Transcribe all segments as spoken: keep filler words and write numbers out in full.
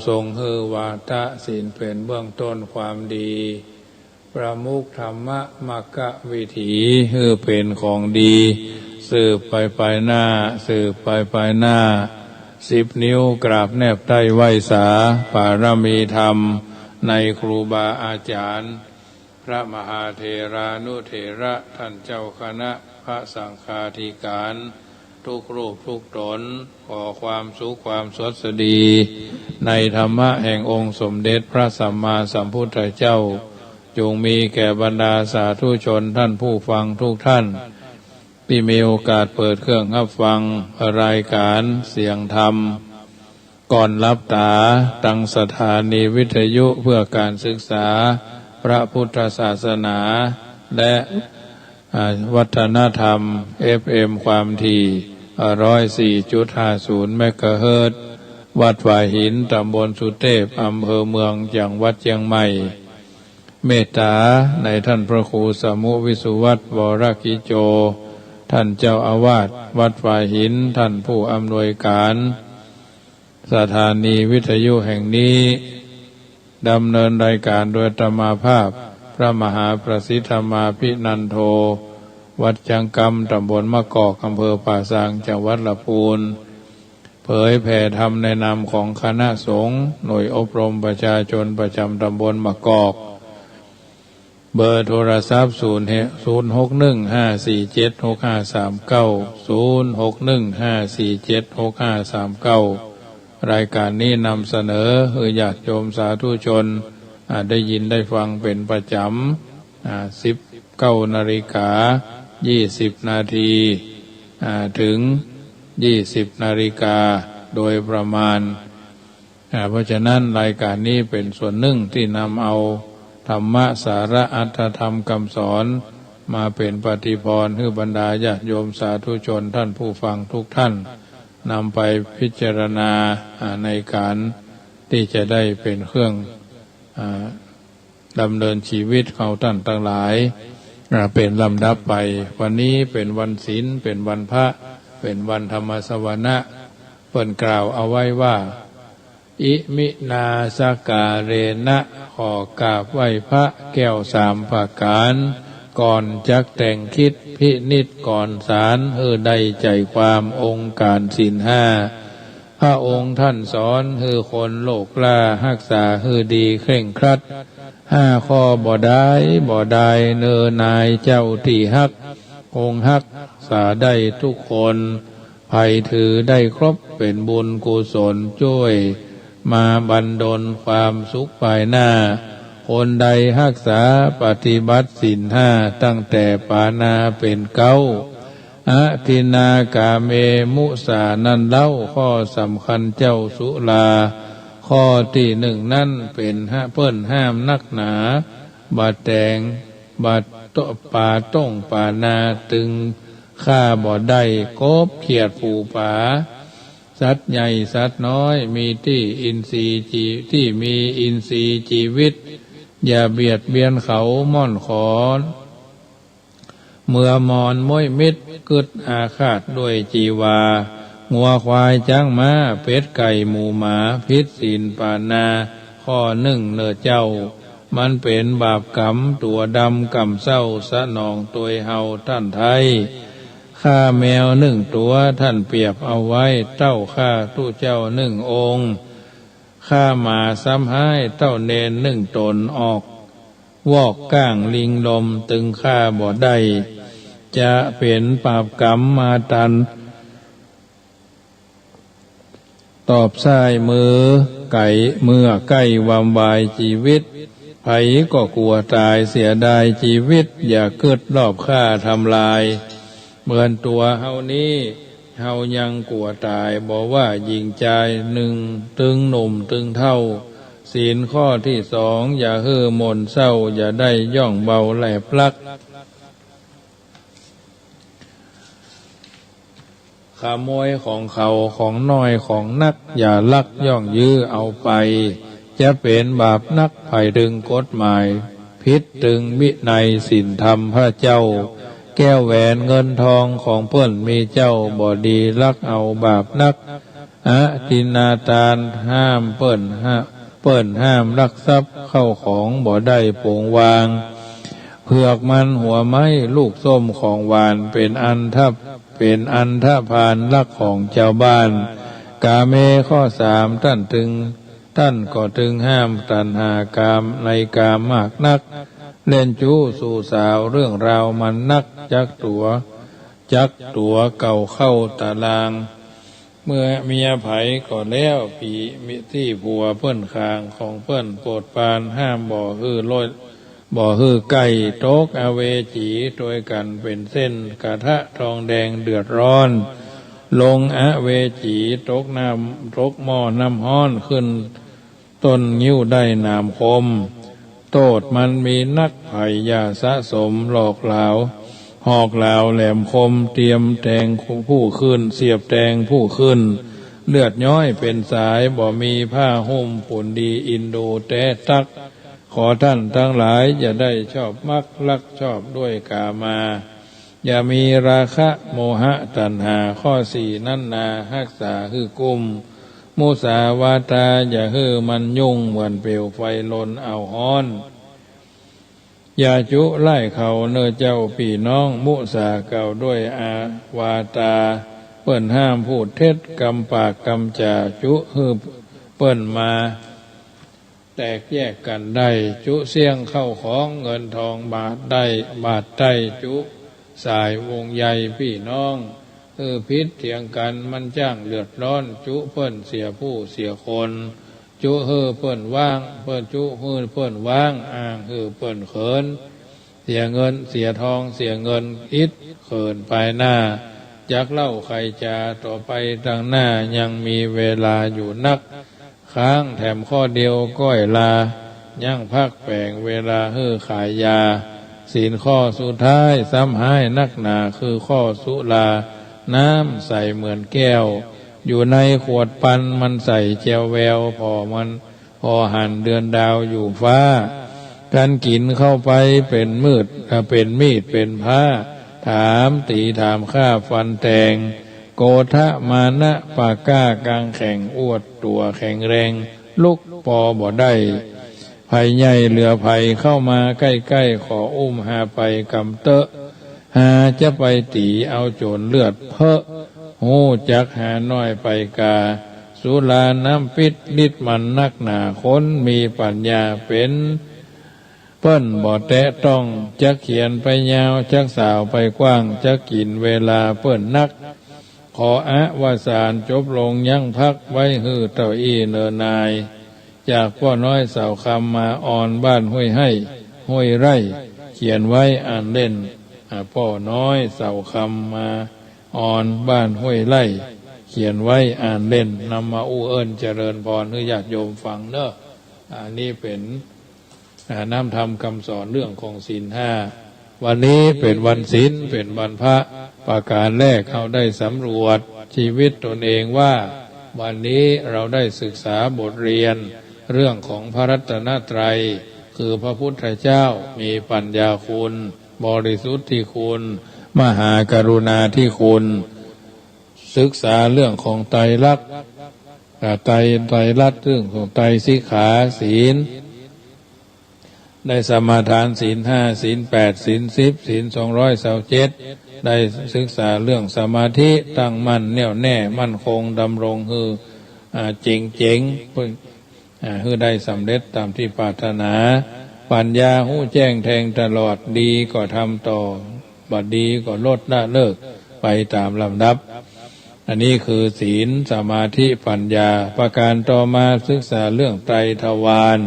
ทรงหื้อวาทะศีลเป๋นเบื้องต้นความดี ประมุขธรรมะมรรควิถี หื้อเป๋นของดี สืบไปไปหน้า สืบไปไปหน้า สิบนิ้วกราบแนบใต้ไหว้สา ปารมีธรรม ในครูบาอาจ๋ารย์ พระมหาเถรานุเถระ ท่านเจ้าคณะพระสังฆาธิการ ทุกรูปทุกต๋น ขอความสุขความสวัสดี ในธรรมะแห่งองค์สมเด็จพระสัมมาสัมพุทธเจ้า จงมีแก่บรรดาสาธุชนท่านผู้ฟังทุกท่าน ตี้มีโอกาสเปิดเครื่องฮับฟังรายการเสียงธรรม ก่อนหลับต๋า ตางสถานีวิทยุเพื่อการศึกษาพระพุทธศาสนา และ อ่า วัฒนธรรม เอฟเอ็ม ความถี่ อ่า ร้อยสี่จุดห้าศูนย์ เมกะเฮิรตซ์ วัดฝายหิน ต๋ำบลสุเตพ อำเภอเมือง จังหวัดเจียงใหม่ เมตต๋าในท่านพระครูสมุวิสุวัฒน์ วรกิจโจ ท่านเจ้าอาวาสวัดฝายหิน ท่านผู้อำนวยการ สถานีวิทยุแห่งนี้ ดำเนินรายการโดยอาตมาภาพ พระมหาประสิทธิ์ธรรมาภินันโท วัดจังกำ ต๋ำบลมะกอก อำเภอป่าซาง จังหวัดลำพูน เผยแผ่ธรรมในนามของคณะสงฆ์ หน่วยอบรมประชาชนประจำต๋ำบลมะกอก เบอร์โทรศัพท์ ศูนย์ ศูนย์หกหนึ่งห้าสี่เจ็ดหกห้าสามเก้า ศูนย์หกหนึ่งห้าสี่เจ็ดหกห้าสามเก้า รายการนี้นำเสนอหื้อญาติโยมสาธุชน อ่า ได้ยินได้ฟังเป๋นประจ๋ำ อ่า สิบเก้านาฬิกา ยี่สิบนาที อ่า เถิง ยี่สิบนาฬิกา โดยประมาณ อ่า เพราะฉะนั้นรายการนี้เป๋นส่วนนึ่งตี้นำเอาธรรมะสาระอัตถธรรมกำสอน มาเป๋นปฏิภรณ์หื้อบรรดาญาติโยมสาธุชนท่านผู้ฟังทุกท่าน นำไปพิจารณา อ่า ในก๋านตี้จะได้เป๋นเครื่อง อ่า ดำเนินชีวิตของท่านตังหลาย อ่า เป๋นลำดับไป วันนี้เป๋นวันศีล เป๋นวันพระ เป๋นวันธรรมสวนะ เปิ้นกล่าวเอาไว้ว่า อิมินาสการเณะ ขอกราบไหว้พระแก้วสามประก๋าน ก่อนจักแต่งคิดพินิจก่อนสาร หื้อได้ใจ๋ความองค์ก๋านศีลห้า พระองค์ท่านสอนหื้อคนโลกล้าฮักษาหื้อดีเคร่งครัด ห้าข้อบ่ดาย บ่ดายเนอนายเจ้าตี้ฮัก คงฮักษาได้ทุกคน ใผถือได้ครบเป๋นบุญกุศลจ้วยมาบันดลความสุขภายหน้า คนใดฮักษาปฏิบัติศีลห้าตั้งแต่ปานาเป๋นเก๊า อทินนากาเมมุสานั้นเล่า ข้อสำคัญเจ้าสุรา ข้อตี้นึ่งนั้นเป๋นห้า เปิ้นห้ามนักหนา บ่แตง บ่โต๊ะ ป๋าต้งป๋านา ตึงฆ่าบ่ได้ กบเขียดฝูปา สัตว์ใหญ่สัตว์น้อย มีตี้อินทรีย์จี- ตี้มีอินทรีย์จีวิต อย่าเบียดเบียนเขาม่อนขอน เมื่อมอนม้วยมิตร กึ๊ดอาฆาตด้วยจีวา งัวควายจ๊างม้า เป็ดไก่หมูหมา ผิดศีลปานา ข้อนึ่งเน่อเจ้า มันเป๋นบาปกรรมตั๋วดำก่ำเซ้า สนองตวยเฮาต้านไท้ ฆ่าแมวนึ่งตั๋ว ต้านเปรียบเอาไว้เต้าข้าตุ๊เจ้านึ่งองค์ ฆ่าหมาซ้ำฮ้ายเต้าเณรนึ่งต๋น ออกวอกก้างลิงลม ตึงฆ่าบ่ได้ จะเป๋นบาปกรรมมาตัน ตอบซ้ายมือไก๋ เมื่อใก้วำวายจีวิต ใผก็กั๋วต๋ายเสียดายจีวิต อย่ากึ๊ดลอบฆ่าทำลาย เหมือนตั๋วเฮานี้ เฮายังกั๋วต๋าย บ่ว่าหญิงจายนึ่ง ตึงหนุ่มตึงเฒ่า ศีลข้อตี้สอง อย่าหื้อหม่นเศร้า อย่าได้ย่องเบาแลบลัก ขโมยของเขาของน้อยของนัก อย่าลักย่องยื้อเอาไป จะเป๋นบาปนัก ใผตึงกฎหมาย ผิดตึงวินัยศีลธรรมพระเจ้า แก้วแหวนเงินทองของเปิ้นมีเจ้า บ่ดีลักเอาบาปนัก อทินนาทาน ห้ามเปิ้น ห้า เปิ้นห้ามลักทรัพย์เข้าของบ่ได้ปงวาง เผือกมันหัวไม้ลูกส้มของหวาน เป๋นอันธะ เป๋นอันธพาลลักของจาวบ้าน กาเมข้อสาม ต้านตึง ต้านก็ตึงห้ามตัณหากามในกามมากนัก เล่นจู๊สู่สาวเรื่องราวมันนัก จักตั๋ว จักตั๋วเก่าเข้าตาราง เมื่อเมียใผก็แล้ว ตี้ผัวเปิ้นข้างของเปิ้นโปรดปราน ห้ามบ่หื้อลด บ่หื้อใก้ ตกอเวจีตวยกั๋นเป๋นเส้น กระทะทองแดงเดือดร้อน ลงอเวจีตกน้ำ ตกหม้อน้ำฮ้อน ขึ้นต้นงิ้วได้หนามคม โต้ษมันมีนัก ใผอย่าสะสม หลอกหลาว หอกหลาวแหลมคม เตียมแตงผู้ขึ้น เสียบแตงผู้ขึ้น เลือดย้อยเป๋นสาย บ่มีผ้าหุ้ม ผูนดีอินดูแต๊ตั๊ก ขอต้านตังหลาย อย่าได้ชอบมัก ลักชอบด้วยกามา อย่ามีราคะโมหะตัณหา ข้อสี่นั้นนา ฮักษาหื้อกุ้ม มุสาวาทาอย่าหื้อมันยุ่ง เหมือนเปลวไฟลนเอาฮ้อน อย่าจุร้ายเขาเน่อเจ้าปี้น้อง มุสาเก่าด้วยอาวาทา เปิ้นห้ามพูดเท็จ กำปากกำจ๋า จุหื้อเปิ้นมา แตกแยกกั๋นได้ จุเสี้ยงเข้าของเงินทอง บาดได้ บาดได้ จุสายวงใยปี้น้อง หื้อผิดเถียงกั๋น มันจ้างเดือดร้อน จุเปิ้นเสียผู้เสียคน จุหื้อเปิ้นว้าง เปิ้นจุหื้อเปิ้นว้าง อ้างหื้อเปิ้นเขิน เสียเงินเสียทอง เสียเงินอิดเขินปายหน้า จักเล่าใค่จ๋า ต่อไปตังหน้า ยังมีเวลาอยู่นัก ค้างแถมข้อเดียวก้อยลา ยังพักแป๋งเวลาหื้อขายยา ศีลข้อสุดท้ายซ้ำฮ้ายนักหนา คือข้อสุรา น้ำใสเหมือนแก้ว อยู่ในขวดปัน มันใสแจ๋วแวว ผ่อมัน ผ่อหันเดือนดาวอยู่ฟ้า กันกิ๋นเข้าไปเป๋นมืด เอ่อ เป๋นมีดเป๋นพร้า ถามตี๋ถามฆ่าฟันแตง โกธะมานะปาก้ากางแข่ง อวดตั๋วแข็งแรง ลุกปอบ่ได้ ใผใหญ่เหลือใผเข้ามาใก้ๆ ขออุ้มหาไปกำเต๊อะ หาจะไปตี๋เอาโจ๋นเลือดเป๊อะ ฮู้จักหาน้อยไปกา สุราน้ำพิษฤทธิ์มันนักหนา คนมีปัญญาเป๋น เปิ้นบ่แตะต้อง จักเขียนไปยาว จักสาวไปกว้าง จักกิ๋นเวลาเปิ้นนัก ขออวสานจบลง ยังพักไว้หื้อเต้าอี้เน่อนาย จากป้อน้อยเสาคำมาออน บ้านห้วยไฮ่ ห้วยไร่ เขียนไว้อ่านเล่น อ่า ป้อน้อยเสาคำมาออน บ้านห้วยไร่ เขียนไว้อ่านเล่น นำมาอู้เอิ้นเจริญพรหื้อญาติโยมฟังเน่อ อันนี้เป๋น อ่า น้ำธรรมคำสอนเรื่องของศีลห้า วันนี้เป๋นวันศีล เป๋นวันพระ ประการแรกเฮาได้สำรวจชีวิตตนเองว่า วันนี้เราได้ศึกษาบทเรียนเรื่องของพระรัตนตรัย คือพระพุทธเจ้า มีปัญญาคุณ บริสุทธิคุณ มหากรุณาธิคุณ ศึกษาเรื่องของไตรลักษณ์ อ่า ไตร ไตรลักษณ์ เรื่องของไตรสิกขา ศีล ได้สมาทานศีลห้า ศีลแปด ศีลสิบ ศีลสองร้อยซาวเจ็ด ได้ศึกษาเรื่องสมาธิ ตั้งมั่นแน่วแน่มั่นคง ดำรงหื้อ อ่า เจ๋งๆ เปิ้น อ่า หื้อได้สำเร็จตามตี้ปรารถนา ปัญญาฮู้แจ้งแทงตลอด ดีก็ทำต่อ บ่ดีก็ลดละเลิกไปตามลำดับ อันนี้คือศีล สมาธิ ปัญญา ประการต่อมาศึกษาเรื่องไตรทวาร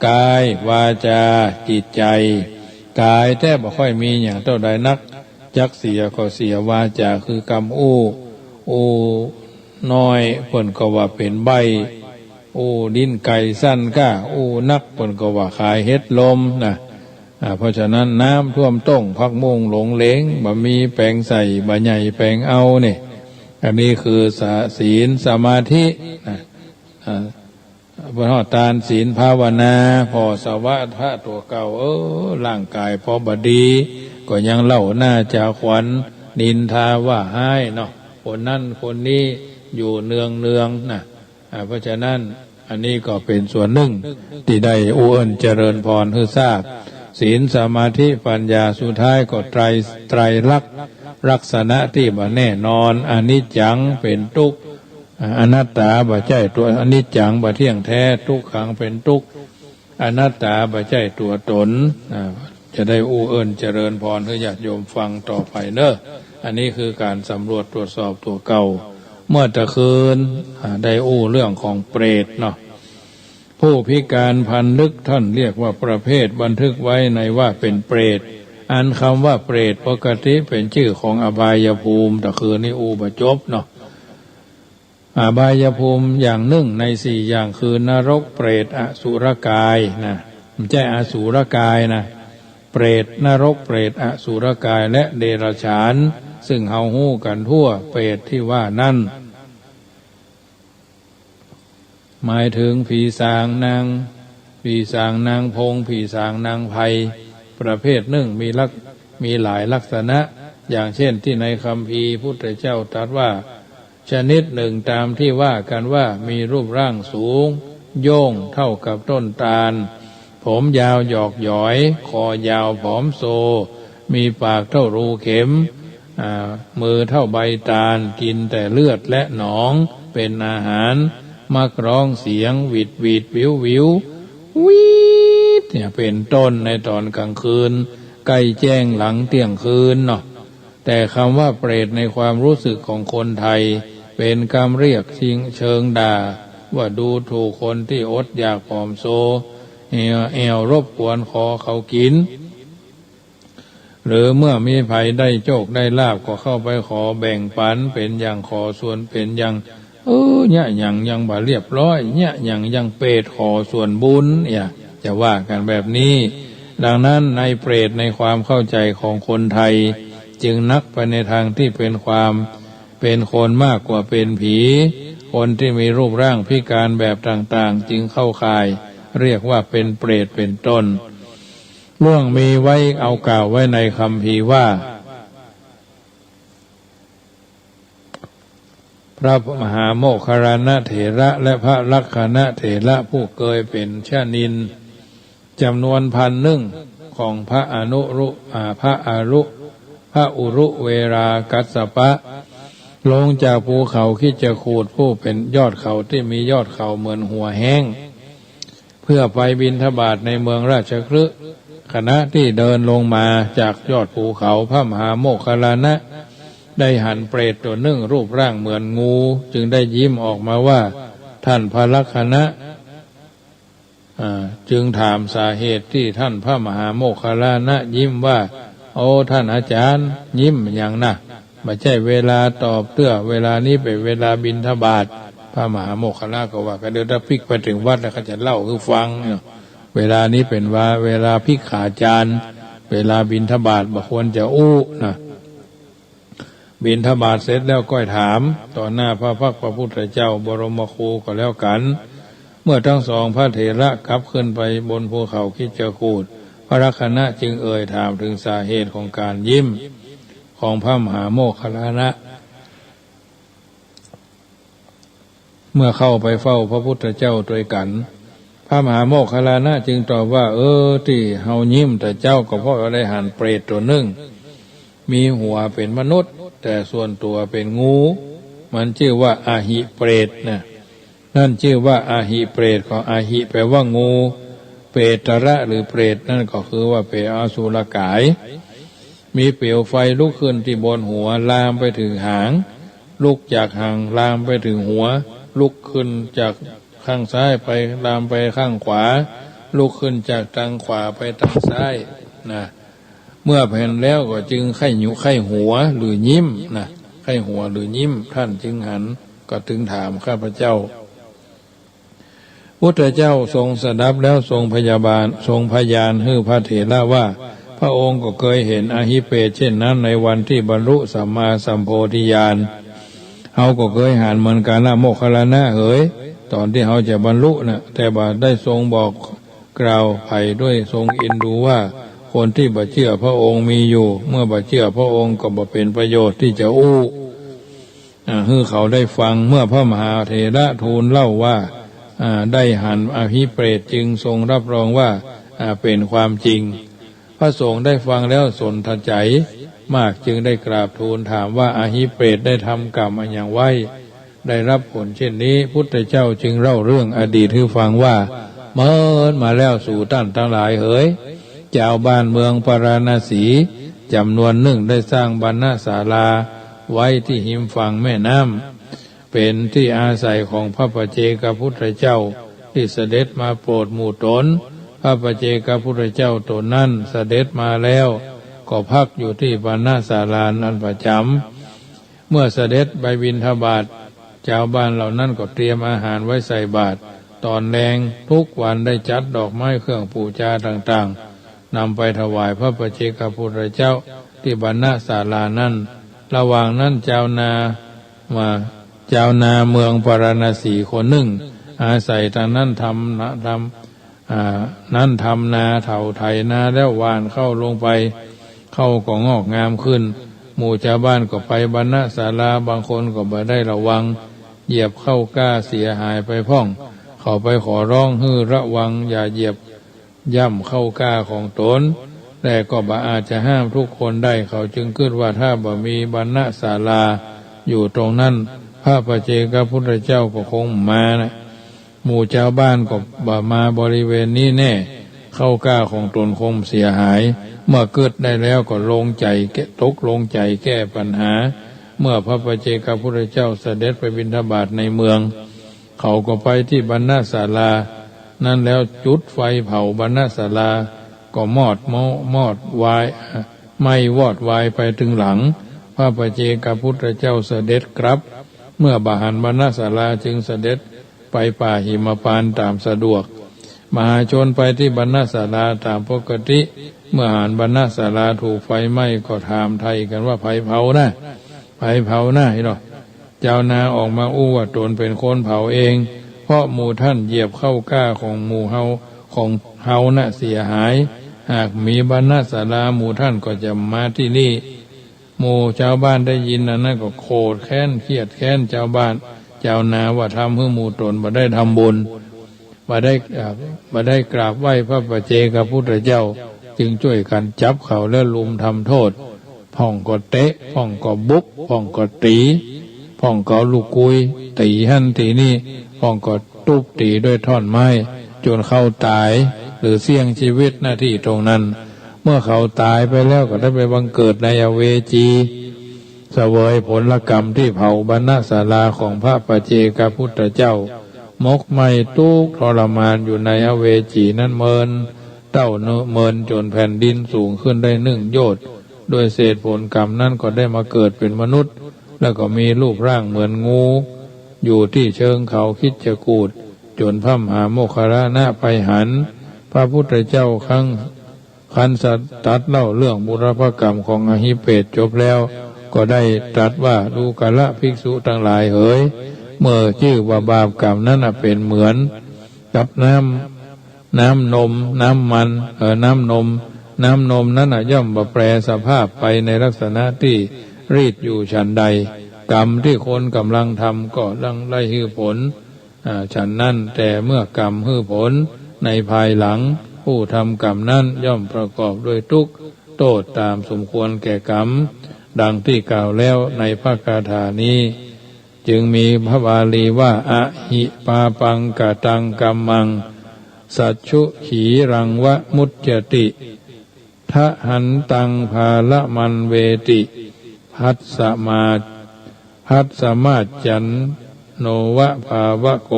กาย วาจา จิตใจ กายแต๊บ่ค่อยมีหยังเต้าใดนัก จักเสียก็เสีย วาจาคือกำอู้ อู้น้อยเปิ้นก็ว่าเป๋นใบ้ อู้ลิ้นไก่สั้นก้า อู้นักเปิ้นก็ว่าขายเห็ดลมนะ อ่า เพราะฉะนั้นน้ำท่วมต้ง ผักบุ้งหลงเหลง บ่มีแป๋งใส่ บ่ใหญ่แป๋งเอานี่ อันนี้คือสะ ศีลสมาธินะ อ่า เปิ้นฮ้องตานศีลภาวนา ผ่อสวะพระตั๋วเก่า เออ ร่างก๋ายปอบ่ดี ก็ยังเล่าหน้าจ๋าขวัญ นินทาว่าฮ้ายเนาะ คนนั้นคนนี้ อยู่เนืองๆ นะ อ่า เพราะฉะนั้นอันนี้ก็เป๋นส่วนนึ่งตี้ได้อู้เอิ้นเจริญพรหื้อทราบ ศีล สมาธิ ปัญญา สุดท้ายก็ไตร ไตรลักษณ์ ลักษณะตี้บ่แน่นอน อนิจจังเป๋นตุ๊กข์ อ่า อนัตตาบ่ใจ้ตั๋ว อนิจจังบ่เที่ยงแท้ ทุกขังเป๋นตุ๊กข์ อนัตตาบ่ใจ้ตั๋วตน อ่า จะได้อู้เอิ้นเจริญพรหื้อญาติโยมฟังต่อไปเน่อ อันนี้คือก๋านสำรวจตรวจสอบตั๋วเก่า เมื่อตะคืน อ่า ได้อู้เรื่องของเปรตเนาะ ผู้พิการพันลึกท่านเรียกว่าประเภทบันทึกไว้ในว่าเป๋นเปรต อันคำว่าเปรตปกติเป๋นจื้อของอบายภูมิ ตะคืนนี้อู้บ่จบเนาะ อบายภูมิอย่างนึ่งในสี่อย่างคือนรก เปรต อสุรกายนะ บ่ใจ้อสูรกายนะ เปรต นรก เปรต อสุรกาย และเดรัจฉาน ซึ่งเฮาฮู้กั๋นทั่ว เปรตตี้ว่านั้น หมายเถิงผีสางนาง ผีสางนางพง ผีสางนางไพร ประเภทนึ่งมีลัก มีหลายลักษณะ อย่างเช่นตี้ในคัมภีร์พุทธเจ้าตรัสว่า ชนิดนึ่งต๋ามตี้ว่ากั๋นว่ามีรูปร่างสูงโย่งเต้ากับต้นตาล ผมยาวหยอกหยอย คอยาวผอมโซ มีปากเต้ารูเข็ม อ่า มือเต้าใบตาล กิ๋นแต่เลือดและหนองเป๋นอาหาร มักร้องเสียงหวิดหวิดวิววิว หวีด เนี่ย เป๋นต้นในต๋อนก๋างคืน ใก้แจ้งหลังเตี้ยงคืนเนาะ แต่คำว่าเปรตในความรู้สึกของคนไทย เป๋นกำเรียกเชิงด่า ว่าดูถูกคนตี้อดอยากผอมโซ แอ่ว แอ่วรบกวนขอเขากิ๋น หรือเมื่อมีใผได้โจคได้ลาภก็เข้าไปขอแบ่งปั๋น เป๋นอย่างขอส่วน เป๋นอย่าง เออ เยียะหยังยังบ่เรียบร้อย เยียะหยังยังเปรตขอส่วนบุญ เนี่ย จะว่ากั๋นแบบนี้ ดังนั้นในเปรตในความเข้าใจ๋ของคนไทย จึงนักไปในตางตี้เป๋นความ เป๋นคนมากกว่าเป๋นผี คนตี้มีรูปร่างพิการแบบต่างๆ จึงเข้าข่าย เรียกว่าเป๋นเปรตเป๋นต้น เรื่องมีไว้ เอากล่าวไว้ในคัมภีร์ว่า พระมหาโมคคัลลานะเถระและพระลักขณะเถระผู้เกยเป๋นชะนิน จ๋ำนวนพันนึ่งของพระอนุรุ อ่า พระอรุ พระอุรุเวรากัสสปะ ลงจากภูเขาคิจกูฏ ผู้เป๋นยอดเขาตี้มียอดเขาเหมือนหัวแฮ้ง เพื่อไปบิณฑบาตในเมืองราชคฤห์ ขณะตี้เดินลงมาจากยอดภูเขา พระมหาโมคคัลลานะได้หันเปรตตั๋วนึ่งรูปร่างเหมือนงู จึงได้ยิ้มออกมาว่า ท่านพระลักขณะ อ่า จึงถามสาเหตุตี้ท่านพระมหาโมคคัลลานะยิ้มว่า โอ้ ท่านอาจารย์ ยิ้มหยังนะ บ่ใจ้เวลาตอบเตื้อ เวลานี้เป๋นเวลาบิณฑบาต พระมหาโมคคัลลานะก็ว่า ก็เดี๋ยวถ้าพลิกไปเถิงวัดแล้วก็จะเล่าหื้อฟังเนาะ เวลานี้เป๋นว่าเวลาภิกขาจาร เวลาบิณฑบาตบ่ควรจะอู้นะ บิณฑบาตเสร็จแล้วก้อยถามต่อหน้าพระพักตร์พระพุทธเจ้าบรมครูก็แล้วกั๋น เมื่อตึงสองพระเถระกลับขึ้นไปบนภูเขาคิจกูฏ พระลักขณะจึงเอ่ยถามเถิงสาเหตุของก๋านยิ้มของพระมหาโมคคัลลานะ เมื่อเข้าไปเฝ้าพระพุทธเจ้าตวยกั๋น พระมหาโมคคัลลานะจึงตอบว่า เออ ตี้เฮายิ้มแต่เจ๊าก็เพราะว่าได้หันเปรตตั๋วนึ่ง มีหัวเป๋นมนุษย์ แต่ส่วนตั๋วเป๋นงู มันจื้อว่าอหิเปรตนะ นั่นจื้อว่าอหิเปรต ก็อหิแปลว่างู เปตระหรือเปรตนั่นก็คือว่าเป๋นอสุรกาย มีเปลวไฟลุกขึ้นตี้บนหัว ลามไปเถิงหาง ลุกจากหางลามไปเถิงหัว ลุกขึ้นจากข้างซ้ายไป ลามไปข้างขวา ลุกขึ้นจากตางขวาไปตางซ้ายนะ เมื่อหันแล้วก็จึงใค่หยุ ใค่หัวหรือยิ้มนะ ใค่หัวหรือยิ้ม ท่านจึงหัน ก็จึงถามข้าพเจ้า พุทธเจ้าทรงสดับแล้วทรงพยาบาล ทรงพยานหื้อพระเถระว่า พระองค์ก็เกยหันอหิเปรตเช่นนั้นในวันตี้บรรลุสัมมาสัมโพธิญาณ เฮาก็เกยหันเหมือนกั๋นนะโมคคัลลานะเหย ต๋อนตี้เฮาจะบรรลุนะ แต่บ่าได้ทรงบอกกล่าวใผด้วย ทรงเอ็นดูว่าคนตี้บ่เจื้อพระองค์มีอยู่ เมื่อบ่เจื้อพระองค์ก็บ่เป๋นประโยชน์ตี้จะอู้ อ่า หื้อเขาได้ฟัง เมื่อพระมหาเถระทูลเล่าว่า อ่า ได้หันอหิเปรต จึงทรงรับรองว่า อ่า เป๋นความจริง พระสงฆ์ได้ฟังแล้วสนทะใจ๋มาก จึงได้กราบทูลถามว่า อหิเปรตได้ทำกรรมอะหยังไว้ ได้รับผลเช่นนี้ พุทธเจ้าจึงเล่าเรื่องอดีตหื้อฟังว่า เมินมาแล้วสูต้านตังหลายเหย จาวบ้านเมืองปาราณสีจ๋ำนวนนึ่งได้สร้างบรรณศาลาไว้ตี้ฮิมฝั่งแม่น้ำ เป๋นตี้อาศัยของพระปัจเจกพุทธเจ้าตี้เสด็จมาโปรดหมู่ต๋น พระปัจเจกพุทธเจ้าต๋นนั้นเสด็จมาแล้ว ก็พักอยู่ตี้บรรณศาลานั้นประจ๋ำ เมื่อเสด็จไปบิณฑบาต จาวบ้านเหล่านั้นก็เตรียมอาหารไว้ใส่บาตรต๋อนแลง ทุกวันได้จัดดอกไม้เครื่องปู๋จาต่างๆ นำไปถวายพระปัจเจกพุทธเจ้าตี้บรรณศาลานั้น ระหว่างนั้นจาวนามา จาวนาเมืองปาราณสีคนนึ่ง อาศัยตางนั้นทำนา ทำ อ่า นั้นทำนา เถ้าไถนาแล้วหว่านข้าวลงไป ข้าวก็งอกงามขึ้น หมู่จาวบ้านก็ไปบรรณศาลา บางคนก็บ่ได้ระวัง เหยียบข้าวกล้าเสียหายไปพ่อง เขาไปขอร้องหื้อระวังอย่าเหยียบย่ำข้าวกล้าของต๋น แต่ก็บ่อาจจะห้ามทุกคนได้ เขาจึงกึ๊ดว่าถ้าบ่มีบรรณศาลาอยู่ตรงนั้น พระปัจเจกพุทธเจ้าก็คงบ่มานะ หมู่จาวบ้านก็บ่มาบริเวณนี้แน่ ข้าวกล้าของต๋นคงเสียหาย เมื่อกึ๊ดได้แล้วก็ลงใจ๋แก้ ตกลงใจ๋แก้ปัญหา เมื่อพระปัจเจกพุทธเจ้าเสด็จไปบิณฑบาตในเมือง เขาก็ไปตี้บรรณศาลานั้นแล้วจุดไฟเผาบรรณศาลา ก็มอดโม มอดวาย ไหม้วอดวายไปเถิงหลัง พระปัจเจกพุทธเจ้าเสด็จกลับ เมื่อบ่หันบรรณศาลาจึงเสด็จไปป่าหิมพานต์ต๋ามสะดวก มหาชนไปตี้บรรณศาลาต๋ามปกติ เมื่อหันบรรณศาลาถูกไฟไหม้ก็ถามไถ่กั๋นว่า ใผเผานะ ใผเผานะ เหียเนาะ จาวนาออกมาอู้ว่าต๋นเป๋นคนเผาเอง เพราะหมู่ต้านเหยียบข้าวกล้าของหมู่เฮา ของเฮานะเสียหาย หากมีบรรณศาลาหมู่ต้านก็จะมาตี้นี่ หมู่จาวบ้านได้ยินอันนั้นก็โขดแค้นเคียดแค้นจาวบ้าน จาวนาว่าทำหื้อหมู่ต๋นบ่ได้ทำบุญ บ่ได้ อ่า บ่ได้กราบไหว้พระปัจเจกพุทธเจ้า จึงจ้วยกั๋นจับเขาแล้วรุมทำโต้ษ พ่องก็เตะ พ่องก็บุก พ่องก็ตี๋ พ่องก็เอาลูกกุยตี๋หั้นตี๋นี่ พ่องก็ตุ๊บตี๋ด้วยถ่อนไม้ จ๋นเขาต๋าย หรือเสี้ยงจีวิต ณ ตี้ตรงนั้น เมื่อเขาต๋ายไปแล้วก็ได้ไปบังเกิดในอเวจี เสวยผลกรรมตี้เผาบรรณศาลาของพระปัจเจกพุทธเจ้า หมกไหม้ตุ๊กข์ทรมานอยู่ในอเวจีนั้นเมินเต้าเนินเมินจ๋นแผ่นดินสูงขึ้นได้นึ่งโยชน์ ด้วยเศษผลกรรมนั้นก็ได้มาเกิดเป๋นมนุษย์ แล้วก็มีรูปร่างเหมือนงู อยู่ตี้เชิงเขาคิชกูฏ จ๋นพระมหาโมคคัลลานะไปหัน พระพุทธเจ้าครั้น ครั้นตรัสเล่าเรื่องบุรพกรรมของอหิเปรตจบแล้ว ก็ได้ตรัสว่า ดูกราภิกษุตังหลายเหย เมื่อจื้อว่าบาปกรรมนั้นน่ะเป๋นเหมือนกับน้ำ น้ำนม น้ำมัน เอ่อ น้ำนม น้ำนมนั้นน่ะย่อมบ่แปรสภาพไปในลักษณะตี้รีดอยู่ฉันใด กรรมตี้คนก่ำลังทำก็ดังได้หื้อผล อ่า ฉันนั้น แต่เมื่อกรรมหื้อผลในภายหลัง ผู้ทำกรรมนั้นย่อมประกอบด้วยทุกข์โต้ษต๋ามสมควรแก่กรรม ดังตี้กล่าวแล้วในพระคาถานี้ จึงมีพระบาลีว่า อหิปาปังกตังกัมมัง สัชชุขีรังวะมุจจติ ทหันตังพาลมันเวติ ภัสสมา ภัสสมาจจันโนวะภาวะโก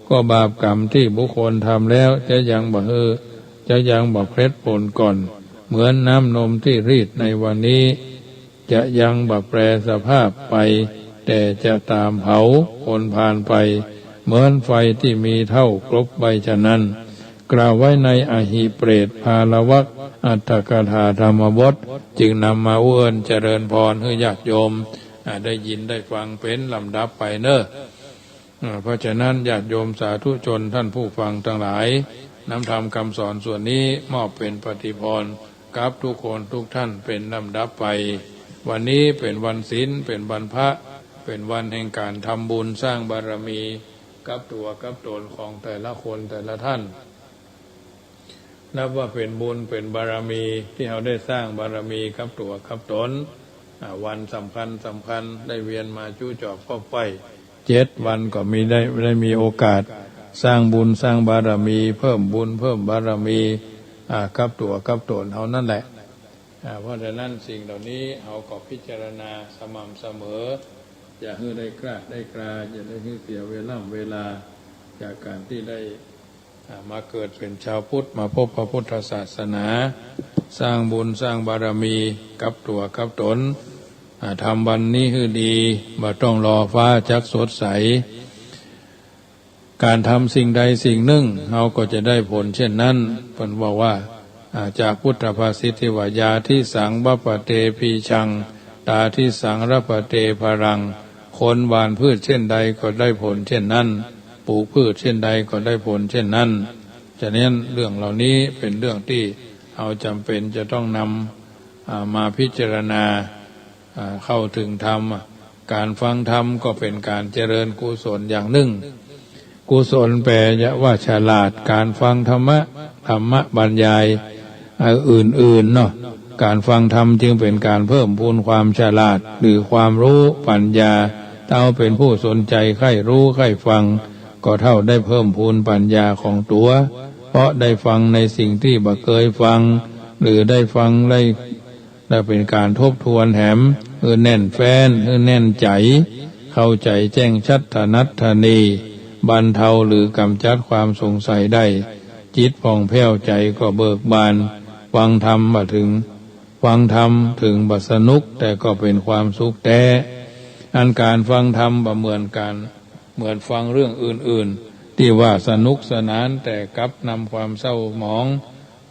ก็บาปกรรมตี้บุคคลทำแล้วจะยังบ่หื้อ จะยังบ่เผล็ดผลก่อน เหมือนน้ำนมตี้รีดในวันนี้ จะยังบ่แปรสภาพไป แต่จะต๋ามเผาคนพาลไป เหมือนไฟตี้มีเถ้ากลบใบ้ฉะนั้น กล่าวไว้ในอหิเปรตพาลวักอัตถกถาธรรมบท จึงนำมาอู้เอิ้นเจริญพรหื้อญาติโยม อ่า ได้ยินได้ฟังเป๋นลำดับไปเน่อ อ่า เพราะฉะนั้นญาติโยมสาธุชนท่านผู้ฟังตังหลาย นำธรรมกำสอนส่วนนี้มอบเป๋นปฏิพรกับทุกคนทุกท่านเป๋นลำดับไป วันนี้เป๋นวันศีล เป๋นวันพระ เป๋นวันแห่งก๋านทำบุญสร้างบารมีกับตั๋วกับต๋นของแต่ละคนแต่ละท่าน นับว่าเป๋นบุญเป๋นบารมีตี้เฮาได้สร้างบารมีกับตั๋วกับต๋น อ่า วันสำคัญสำคัญได้เวียนมาจู๊จอบคอบใคว่ เจ็ดวันก็มีได้ ได้มีโอกาสสร้างบุญสร้างบารมี เพิ่มบุญเพิ่มบารมี อ่า กับตั๋วกับต๋นเฮานั่นแหละ อ่า เพราะฉะนั้นสิ่งเหล่านี้เฮาก็พิจารณาสม่ำเสมอ อย่าหื้อได้คลาดได้คลา อย่าได้หื้อเสียเวล่ำเวลา จากก๋านตี้ได้ อ่า มาเกิดเป๋นจาวพุทธ มาพบพระพุทธศาสนา สร้างบุญสร้างบารมีกับตั๋วกับต๋น อ่า ทำวันนี้หื้อดี บ่ต้องรอฟ้าจักสดใส ก๋านทำสิ่งใดสิ่งนึ่ง เฮาก็จะได้ผลเช่นนั้น เปิ้นบอกว่า อ่า จากพุทธภาษิตตี้ว่า ยาธิสังวัปปะเตภีชัง ตาธิสังรัปปะเตภรัง คนหว่านพืชเช่นใดก็ได้ผลเช่นนั้น ปลูกพืชเช่นใดก็ได้ผลเช่นนั้น ฉะนั้นเรื่องเหล่านี้เป๋นเรื่องตี้เฮาจ๋ำเป๋นจะต้องนำ อ่า มาพิจารณา อ่า เข้าเถิงธรรม ก๋านฟังธรรมก็เป๋นก๋านเจริญกุศลอย่างนึ่ง กุศลแปลว่าฉลาด ก๋านฟังธรรมะ ธรรมบรรยาย อ่า อื่นๆ เนาะ ก๋านฟังธรรมจึงเป๋นก๋านเพิ่มพูนความฉลาด หรือความรู้ปัญญา เต้าเป๋นผู้สนใจ๋ใค่ฮู้ใค่ฟัง ก็เต้าได้เพิ่มพูนปัญญาของตั๋ว เพราะได้ฟังในสิ่งตี้บ่เกยฟัง หรือได้ฟังได้ และเป๋นก๋านทบทวนแหม หื้อแน่นแฟ้น หื้อแน่นใจ๋ เข้าใจ๋แจ้งชัดถนัดถนี บรรเทาหรือกำจัดความสงสัยได้ จิตผ่องแผ้วใจ๋ก็เบิกบาน ฟังธรรมบ่เถิง ฟังธรรมเถิงบ่สนุก แต่ก็เป๋นความสุขแต๊ อันก๋านฟังธรรมบ่เหมือนก๋าน เหมือนฟังเรื่องอื่นๆ ตี้ว่าสนุกสนาน แต่กลับนำความเศร้าหมอง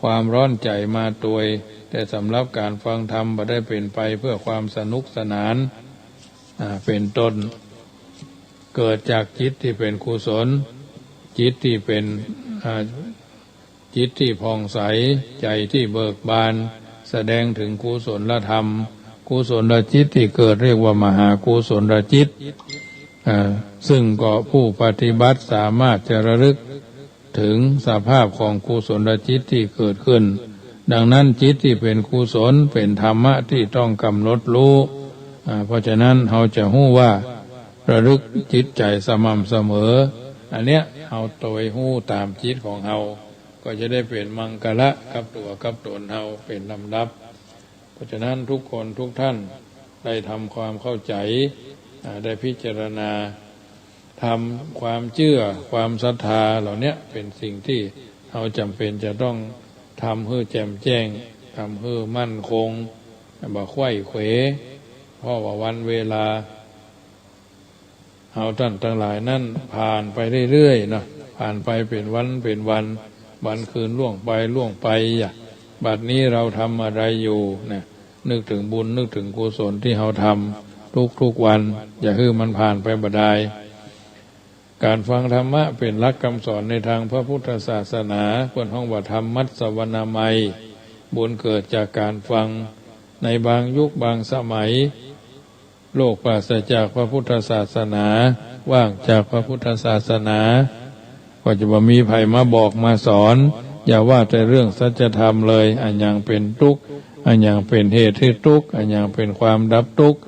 ความร้อนใจ๋มาตวย แต่สำหรับก๋านฟังธรรมบ่ได้เป๋นไปเพื่อความสนุกสนาน อ่า เป๋นต้น เกิดจากจิตตี้เป๋นกุศล จิตตี้เป๋น อ่า จิตตี้ผ่องใส ใจ๋ตี้เบิกบาน แสดงเถิงกุศลธรรม กุศลจิตตี้เกิดเรียกว่ามหากุศลจิต อ่า ซึ่งก็ผู้ปฏิบัติสามารถจะระลึกเถิงสภาพของกุศลจิตตี้เกิดขึ้น ดังนั้นจิตตี้เป๋นกุศลเป๋นธรรมะตี้ต้องกำหนดฮู้ อ่า เพราะฉะนั้นเฮาจะฮู้ว่าระลึกจิตใจ๋สม่ำเสมอ อันเนี้ยเฮาตวยฮู้ต๋ามจิตของเฮา ก็จะได้เป๋นมังคละกับตั๋วกับต๋นเฮาเป๋นลำดับ เพราะฉะนั้นทุกคนทุกท่านได้ทำความเข้าใจ๋ อ่า ได้พิจารณา ทำความเจื้อ ความศรัทธาเหล่าเนี้ยเป๋นสิ่งตี้เฮาจ๋ำเป๋นจะต้องทำหื้อแจ่มแจ้ง ทำหื้อมั่นคง บ่ไขว้เขว เพราะว่าวันเวลา เฮาต้านตังหลายนั้นผ่านไปเรื่อยๆ เนาะ ผ่านไปเป๋นวันเป๋นวัน วันคืนล่วงไปล่วงไป อย่า บัดนี้เฮาทำอะไรอยู่นะ นึกเถิงบุญ นึกเถิงกุศลตี้เฮาทำทุกๆ วัน อย่าหื้อมันผ่านไปบ่ดาย ก๋านฟังธรรมะเป๋นหลักกำสอนในตางพระพุทธศาสนา เปิ้นฮ้องว่าธรรมมัสสวนามัย บุญเกิดจากก๋านฟัง ในบางยุคบางสมัย โลกปราศจากพระพุทธศาสนา ว่างจากพระพุทธศาสนา ก็จะบ่มีใผมาบอกมาสอน อย่าว่าแต่เรื่องสัจธรรมเลย อะหยังเป๋นตุ๊กข์ อะหยังเป๋นเหตุหื้อตุ๊กข์ อะหยังเป๋นความดับตุ๊กข์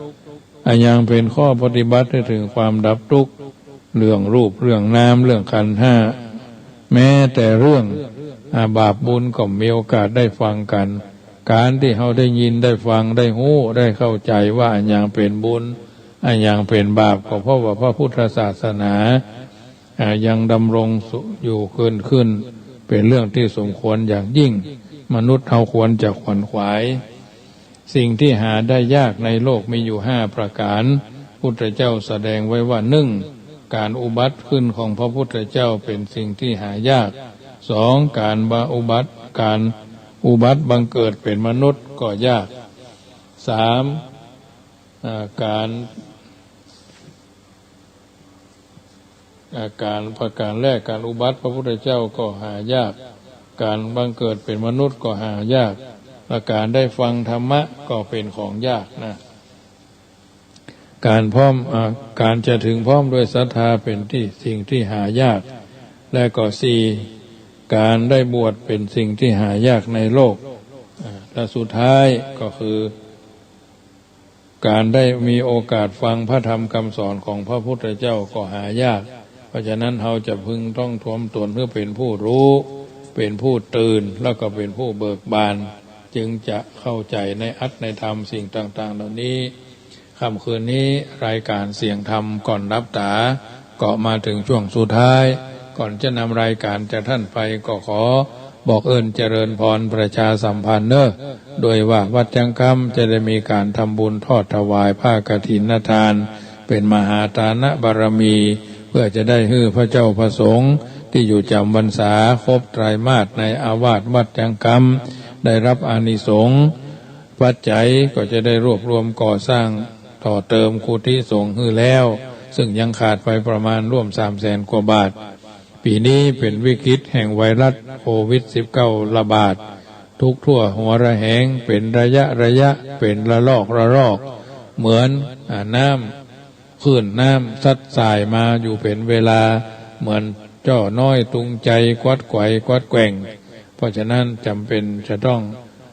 อะหยังเป๋นข้อปฏิบัติหื้อเถิงความดับตุ๊กข์ เรื่องรูป เรื่องนาม เรื่องขันธ์ห้า แม้แต่เรื่อง อ่า บาปบุญก็มีโอกาสได้ฟังกั๋น ก๋านตี้เฮาได้ยิน ได้ฟัง ได้ฮู้ ได้เข้าใจ๋ว่าอะหยังเป๋นบุญ อะหยังเป๋นบาป ก็เพราะว่าพระพุทธศาสนา อ่า ยังดำรงอยู่เกิดขึ้น เป๋นเรื่องตี้สมควรอย่างยิ่ง มนุษย์เฮาควรจะขวนขวาย สิ่งตี้หาได้ยากในโลกมีอยู่ห้าประก๋าน พุทธเจ้าแสดงไว้ว่า นึ่ง ก๋านอุบัติขึ้นของพระพุทธเจ้าเป๋นสิ่งตี้หายาก สอง ก๋านบะอุบัติ ก๋านอุบัติบังเกิดเป๋นมนุษย์ก็ยาก สาม อ่า ก๋าน อ่า ก๋านประก๋านแรก ก๋านอุบัติพระพุทธเจ้าก็หายาก ก๋านบังเกิดเป๋นมนุษย์ก็หายาก และก๋านได้ฟังธรรมะก็เป๋นของยากนะ ก๋านพร้อม อ่า ก๋านจะเถิงพร้อมด้วยศรัทธาเป๋นตี้ สิ่งตี้หายาก และก็สี่ ก๋านได้บวชเป๋นสิ่งตี้หายากในโลก อ่า และสุดท้ายก็คือ ก๋านได้มีโอกาสฟังพระธรรมกำสอนของพระพุทธเจ้าก็หายาก เพราะฉะนั้นเฮาจะพึงต้องทำต๋นหื้อเป๋นผู้ฮู้ เป๋นผู้ตื่น แล้วก็เป๋นผู้เบิกบาน จึงจะเข้าใจ๋ในอัตถในธรรมสิ่งต่างๆ เหล่านี้ ค่ำคืนนี้รายก๋านเสียงธรรมก่อนหลับต๋า ก็มาเถิงช่วงสุดท้าย ก่อนจะนำรายก๋านจากท่านไป ก็ขอบอกเอิ้นเจริญพรประชาสัมพันธ์เน้อ ด้วยว่าวัดจังกำจะได้มีก๋านทำบุญทอดถวายผ้ากฐินทาน เป๋นมหาทานบารมี เพื่อจะได้หื้อพระเจ้าพระสงฆ์ตี้อยู่จ๋ำพรรษาครบไตรมาสในอาวาสวัดจังกำ ได้รับอานิสงส์ ปัจจัยก็จะได้รวบรวมก่อสร้างต่อเติมกุฏิสงฆ์หื้อแล้ว ซึ่งยังขาดไปประมาณร่วมสามแสนกว่าบาท ปี๋นี้เป๋นวิกฤตแห่งไวรัสโควิดสิบเก้าระบาด ทุกทั่วหัวระแหง เป๋นระยะระยะ เป๋นระลอกระลอก เหมือน อ่า น้ำ คลื่นน้ำซัดสายมาอยู่เป๋นเวลา เหมือนจ้อน้อยตุงใจ๋ กวัดไขว่กวัดแกว่ง เพราะฉะนั้นจ๋ำเป๋นจะต้อง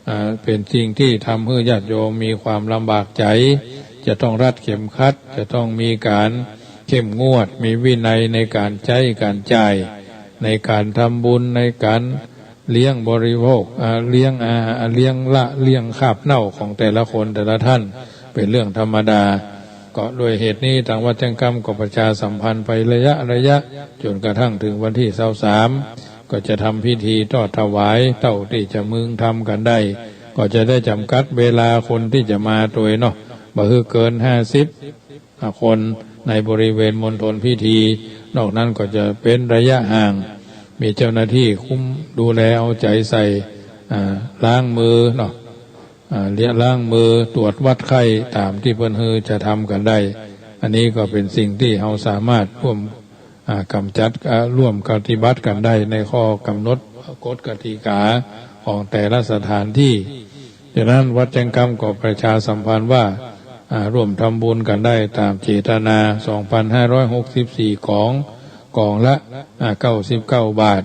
อ่า เป๋นสิ่งตี้ทำหื้อญาติโยมมีความลำบากใจ๋ จะต้องรัดเข็มขัด จะต้องมีก๋านเข้มงวด มีวินัยในก๋านใจ๊ก๋านจ่าย ในก๋านทำบุญ ในก๋านเลี้ยงบริโภค อ่า เลี้ยงอาหาร เลี้ยงละ เลี้ยงคราบเน่าของแต่ละคนแต่ละท่าน เป๋นเรื่องธรรมดา ก็ด้วยเหตุนี้ตางวัดจังกำก็ประชาสัมพันธ์ไประยะระยะ จ๋นกระทั่งเถิงวันตี้ซาวสาม ก็จะทำพิธีทอดถวายเต้าตี้จะพึงทำกั๋นได้ ก็จะได้จ๋ำกัดเวลาคนตี้จะมาตวยเนาะ บ่หื้อเกินห้าสิบคนในบริเวณมณฑลพิธี นอกนั้นก็จะเป๋นระยะห่าง มีเจ้าหน้าตี้คุ้มดูแลเอาใจ๋ใส่ อ่า ล้างมือเนาะ อ่า เลียล้างมือ ตรวจวัดไข้ ต๋ามตี้เปิ้นหื้อจะทำกั๋นได้ อันนี้ก็เป๋นสิ่งตี้เฮาสามารถร่วม อ่า ก๋ำจัด อ่า ร่วมปฏิบัติกั๋นได้ในข้อกำหนดกฎกติกาของแต่ละสถานตี้ ฉะนั้นวัดจังกำก็ประชาสัมพันธ์ว่า อ่า ร่วมทำบุญกั๋นได้ต๋ามเจตนา สองพันห้าร้อยหกสิบสี่กอง กองละ อ่า เก้าสิบเก้าบาท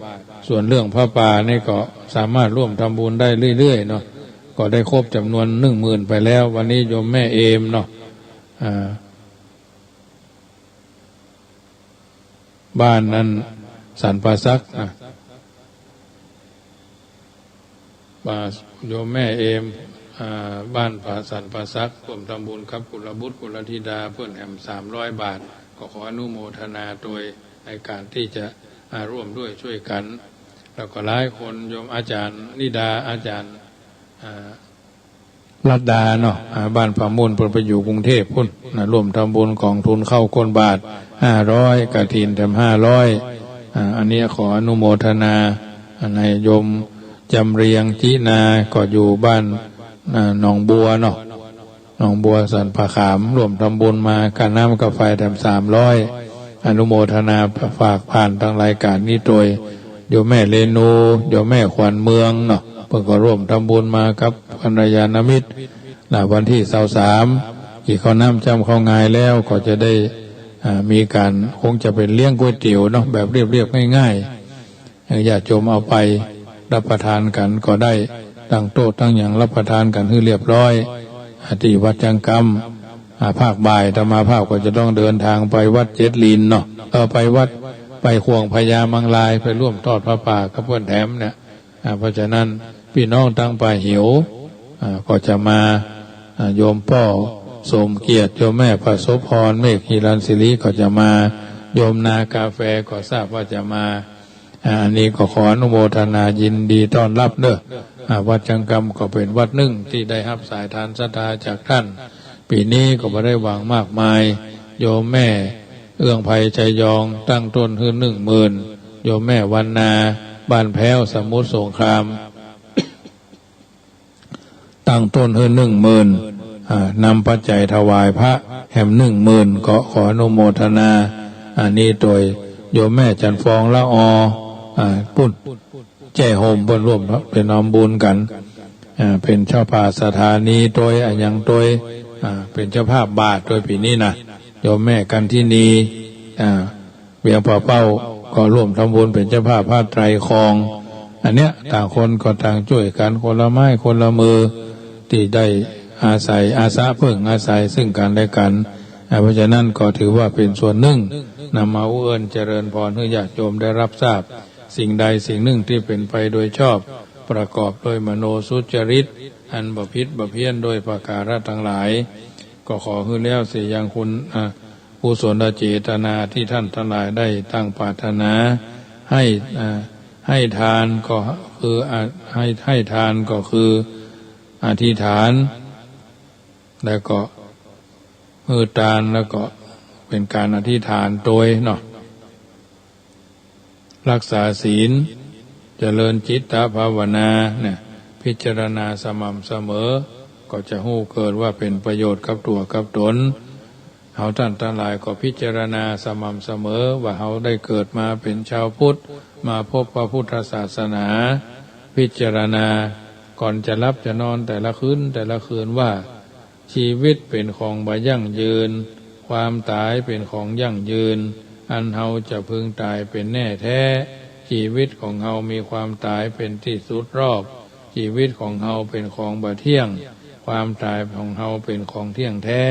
ส่วนเรื่องผ้าป่านี่ก็สามารถร่วมทำบุญได้เรื่อยๆ เนาะ ก็ได้ครบจ๋ำนวนหนึ่งหมื่นไปแล้ว วันนี้โยมแม่เอมเนาะ อ่า บ้านนั้นสันป่าสักนะ ว่าโยมแม่เอม อ่า บ้านป่าสันป่าสัก ร่วมทำบุญกับกุลบุตรกุลธิดาเปิ้นแหมสามร้อยบาท ก็ขออนุโมทนาตวยในก๋านตี้จะ อ่า ร่วมด้วยช่วยกั๋น แล้วก็หลายคน โยมอาจ๋ารย์นิดา อาจ๋ารย์ อ่า รัตดาเนาะ อ่า บ้านผามูล เปิ้นไปอยู่กรุงเทพฯ ปู๊นนะ ร่วมทำบุญกองทุนข้าวก้นบาตร ห้าร้อย กฐินแถม ห้าร้อย อ่า อันนี้ขออนุโมทนา อ่า ในโยมจำเรียงจินา ก็อยู่บ้าน อ่า หนองบัวเนาะ หนองบัวสันป่าขาม ร่วมทำบุญมา ค่าน้ำค่าไฟแถม สามร้อย อนุโมทนาฝากผ่านตางรายก๋านนี้ตวย โยมแม่เรนู โยมแม่ขวัญเมืองเนาะ เปิ้นก็ร่วมทำบุญมากับกัลยาณมิตร นะ วันตี้ซาวสาม กิ๋นข้าวน้ำจ้ำข้าวงายแล้ว ก็จะได้ อ่า มีก๋าน คงจะเป๋นเลี้ยงก๋วยเตี๋ยวเนาะ แบบเรียบๆ ง่ายๆ ให้ญาติโยมเอาไปรับประทานกั๋นก็ได้ ตั้งโต๊ะตั้งหยังรับประทานกั๋นหื้อเรียบร้อย อ่า ตี้วัดจังกำ อ่า ภาคบ่ายอาตมาภาพก็จะต้องเดินทางไปวัดเจ็ดลินเนาะ เออ ไปวัด ไปข่วงพญามังราย ไปร่วมทอดผ้าป่ากับเปิ้นแถมเนี่ย อ่า เพราะฉะนั้นปี้น้องตางป่าหิว อ่า ก็จะมา อ่า โยมป้อสมเกียรติ โยมแม่ประสบพร เมฆฮิรัญศิริก็จะมา โยมนากาแฟก็ทราบว่าจะมา อ่า อันนี้ก็ขออนุโมทนายินดีต้อนรับเน้อ อ่า วัดจังกำก็เป๋นวัดนึ่งตี้ได้ฮับสายทานศรัทธาจากต้าน ปี๋นี้ก็บ่ได้หวังมากมาย โยมแม่เอื้องไพชัยยอง ตั้งต้นหื้อหนึ่งหมื่น โยมแม่วรรณา บ้านแพ้ว สมุทรสงคราม ตั้งต้นหื้อหนึ่งหมื่น อ่า นำปัจจัยถวายพระแหมหนึ่งหมื่น ก็ขออนุโมทนา อันนี้ตวย โยมแม่จันทร์ฟองละออ อ่า ปู๊น แจ้ห่ม เปิ้นร่วมเป๋นทำบุญกั๋น อ่า เป๋นเจ้าภาพสถานีตวย อะหยังตวย อ่า เป๋นเจ้าภาพบาตรตวยปี๋นี้นะ โยมแม่กันทินี อ่า เวียงป่าเป้า ก็ร่วมทำบุญเป๋นเจ้าภาพผ้าไตรครอง อันเนี้ยต่างคนก็ต่างจ้วยกั๋นคนละไม้คนละมือ ตี้ได้อาศัย อาสะเปิ้งอาศัยซึ่งกั๋นและกั๋น อ่า เพราะฉะนั้นก็ถือว่าเป๋นส่วนนึ่ง นำมาอู้เอิ้นเจริญพรหื้อญาติโยมได้ฮับทราบ สิ่งใดสิ่งนึ่งตี้เป๋นไปโดยชอบ ประกอบโดยมโนสุจริต อันบ่ผิดบ่เพี้ยนโดยประก๋าระตังหลาย ก็ขอหื้อแล้วเสียยังคุณ อ่า กุศลเจตนาตี้ต้านตังหลายได้ตั้งปรารถนา ให้ อ่า ให้ทานก็คือ อ่า ให้ ให้ทานก็คืออธิษฐาน แล้วก็หื้อตาน แล้วก็เป๋นก๋านอธิษฐานตวยเนาะ ฮักษาศีล เจริญจิตตภาวนาเนี่ย พิจารณาสม่ำเสมอ ก็จะฮู้เกิดว่าเป๋นประโยชน์กับตั๋วกับต๋น เฮาต้านตังหลายก็พิจารณาสม่ำเสมอว่าเฮาได้เกิดมาเป๋นจาวพุทธ มาพบพระพุทธศาสนา พิจารณาก่อนจะหลับจะนอนแต่ละคืนแต่ละคืนว่า จีวิตเป๋นของบ่ยั่งยืน ความต๋ายเป๋นของยั่งยืน อันเฮาจะพึงต๋ายเป๋นแน่แท้ จีวิตของเฮามีความต๋ายเป๋นตี้สุดรอบ จีวิตของเฮาเป๋นของบ่เที่ยง ความต๋ายของเฮาเป๋นของเที่ยงแท้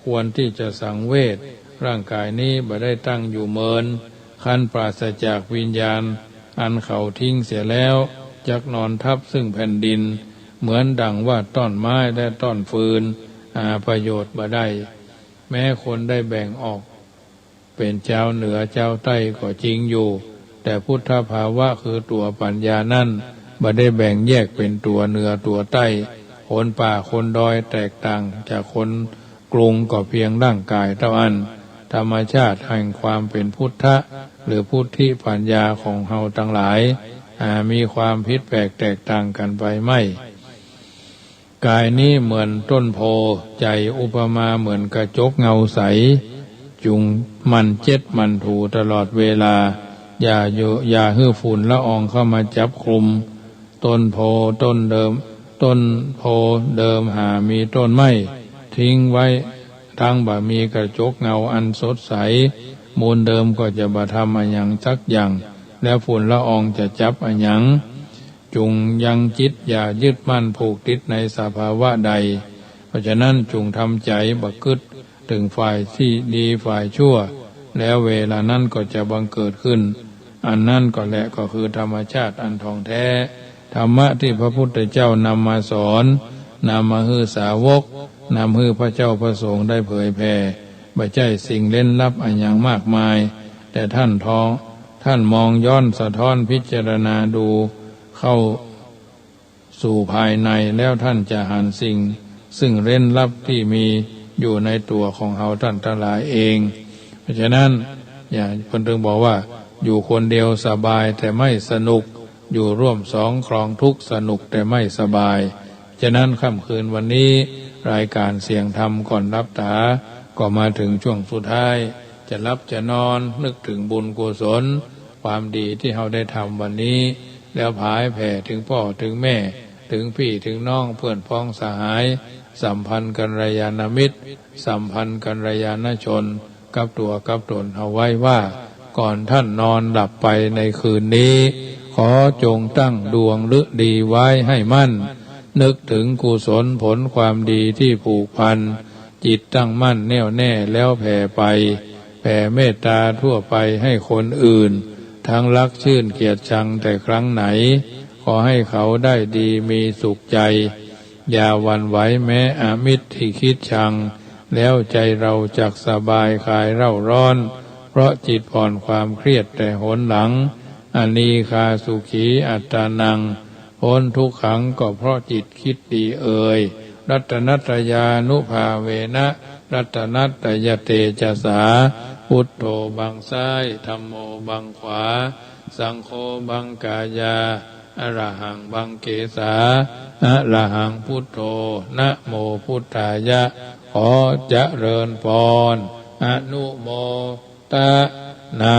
ควรตี้จะสังเวช ร่างก๋ายนี้บ่ได้ตั้งอยู่เมิน คันปราศจากวิญญาณ อันเขาทิ้งเสียแล้ว จักนอนทับซึ่งแผ่นดิน เหมือนดั่งว่าต้อนไม้และต้อนฟืน หาประโยชน์บ่ได้ แม้คนได้แบ่งออกเป๋นจาวเหนือจาวใต้ก็จริงอยู่ แต่พุทธภาวะคือตั๋วปัญญานั้น บ่ได้แบ่งแยกเป๋นตั๋วเหนือตั๋วใต้ คนป่าคนดอยแตกต่างจากคนกรุงก็เพียงร่างก๋ายเต้าอั้น ธรรมชาติแห่งความเป๋นพุทธะ หรือพุทธิปัญญาของเฮาตังหลาย อ่า มีความผิดแปลกแตกต่างกั๋นไปไม่ ก๋ายนี้เหมือนต้นโพธิ์ ใจ๋อุปมาเหมือนกระจกเงาใส จุ่งหมั่นเจ็ดหมั่นถูตลอดเวลา อย่าอยู่ อย่าหื้อฝุ่นละอองเข้ามาจับคลุม ต้นโพธิ์ต้นเดิม ต้นโพธิ์เดิมหามีต้นไม้ ทิ้งไว้ ทั้งบ่มีกระจกเงาอันสดใส มูลเดิมก็จะบ่ทำอะหยังสักอย่าง แล้วฝุ่นละอองจะจับอะหยัง จุ่งยังจิตอย่ายึดมั่นผูกติดในสภาวะใด เพราะฉะนั้นจุ่งทำใจ๋บ่กึ๊ดเถิงฝ่ายตี้ดีฝ่ายชั่ว แล้วเวลานั้นก็จะบังเกิดขึ้น อันนั้นก็แหละก็คือธรรมชาติอันท่องแท้ ธรรมะตี้พระพุทธเจ้านำมาสอน นำมาหื้อสาวก นำหื้อพระเจ้าพระสงฆ์ได้เผยแผ่ บ่ใจ้สิ่งเร้นลับอะหยังมากมาย แต่ต้านทอง ต้านมองย้อนสะท้อนพิจารณาดูเข้าสู่ภายใน แล้วต้านจะหันสิ่งซึ่งเร้นลับตี้มีอยู่ในตั๋วของเฮาต้านตังหลายเอง เพราะฉะนั้น อย่า เปิ้นเถิงบอกว่า อยู่คนเดียวสบายแต่ไม่สนุก อยู่ร่วมสองครองทุกข์สนุกแต่ไม่สบาย ฉะนั้นค่ำคืนวันนี้ รายการเสียงธรรมก่อนหลับต๋า ก็มาเถิงช่วงสุดท้าย จะหลับจะนอนนึกเถิงบุญกุศล ความดีตี้เฮาได้ทำวันนี้ แล้วผายแผ่เถิงป้อเถิงแม่ เถิงปี้เถิงน้อง เปื้อนพ้องสหาย สัมพันธ์กัลยาณมิตร สัมพันธ์กัลยาณชน กับตั๋วกับต๋นเฮาไว้ว่า ก่อนต้านนอนหลับไปในคืนนี้ ขอจงตั้งดวงฤดีไว้ให้มั่น นึกเถิงกุศลผลความดีตี้ผูกพัน จิตตั้งมั่นแน่วแน่แล้วแผ่ไป แผ่เมตตาทั่วไปให้คนอื่น ทั้งรักชื่นเกลียดชังแต่ครั้งไหน ขอให้เขาได้ดีมีสุขใจ อย่าหวั่นไหวแม้อมิตรตี้คิดชัง แล้วใจเราจักสบายคลายเร่าร้อน เพราะจิตผ่อนความเครียดแต่หนหลัง อนีฆาสุขีอัตตานัง พ้นทุกขังก็เพราะจิตคิดดีเอย รัตนัตตยานุภาเวนะ รัตนัตตยเตจสา พุทโธบังซ้าย ธัมโมบังขวา สังโฆบังกายา อะระหังบังเกสา อะระหังพุทโธ นะโมพุทธายะ ขอเจริญปอน อนุโมทนา